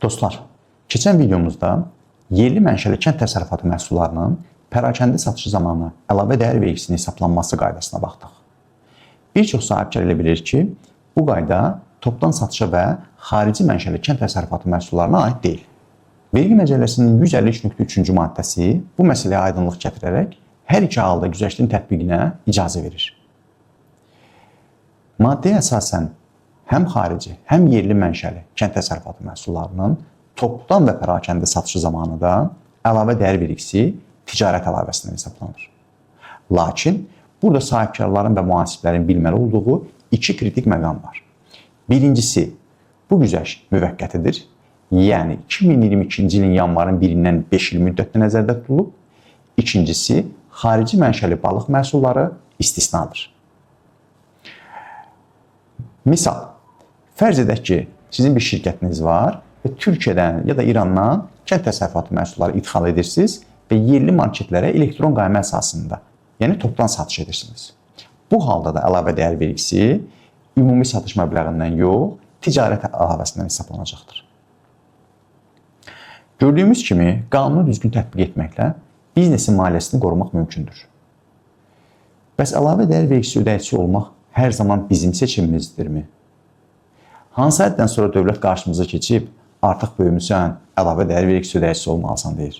Dostlar, keçən videomuzda yerli mənşəli kənd təsərrüfatı məhsullarının pərakəndə satışı zamanı əlavə dəyər vergisinin hesablanması qaydasına baxdıq. Bir çox sahibkar elə bilir ki, bu qayda topdan satışa və xarici mənşəli kənd təsərrüfatı məhsullarına aid deyil. Vergi Məcəlləsinin 153.3-cü maddəsi bu məsələyə aydınlıq gətirərək hər iki halda güzəştin tətbiqinə icazə verir. Maddəyə əsasən həm xarici, həm yerli mənşəli kənd təsərrüfatı məhsullarının topdan və pərakəndə satışı zamanı da əlavə dəyər vergisi ticarət əlavəsindən hesablanır. Lakin burada sahibkarların və mühasiblərin bilməli olduğu iki kritik məqam var. Birincisi, bu güzəşt müvəqqətidir. Yəni 2022-ci ilin yanvarın 1-dən 5 il müddətinə nəzərdə tutulub. İkincisi, xarici mənşəli balıq məhsulları istisnadır. Misal, fərz edək ki, sizin bir şirkətiniz var və Türkiyədən ya da İrandan kənd təsərrüfatı məhsulları idxal edirsiniz və yerli marketlərə elektron qayma əsasında, yəni topdan satış edirsiniz. Bu halda da əlavə dəyər vergisi ümumi satış məbləğindən yox, ticarət əlavəsindən hesablanacaqdır. Gördüyümüz kimi qanunu düzgün tətbiq etməklə biznesin maliyyəsini qorumaq mümkündür. Bəs əlavə dəyər vergisi ödəyicisi olmaq hər zaman bizim seçimimizdirmi? Hansı həddən sonra dövlət qarşımıza keçib artıq böyümüsən, əlavə dəyər vergisi ödəyicisi olmalısan deyir.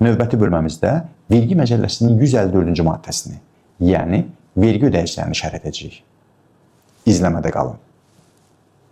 Növbəti bölməmizdə Vergi Məcəlləsinin 154-cü maddəsini, yəni vergi ödəyicilərini şərh edəcəyik. İzləmədə qalın.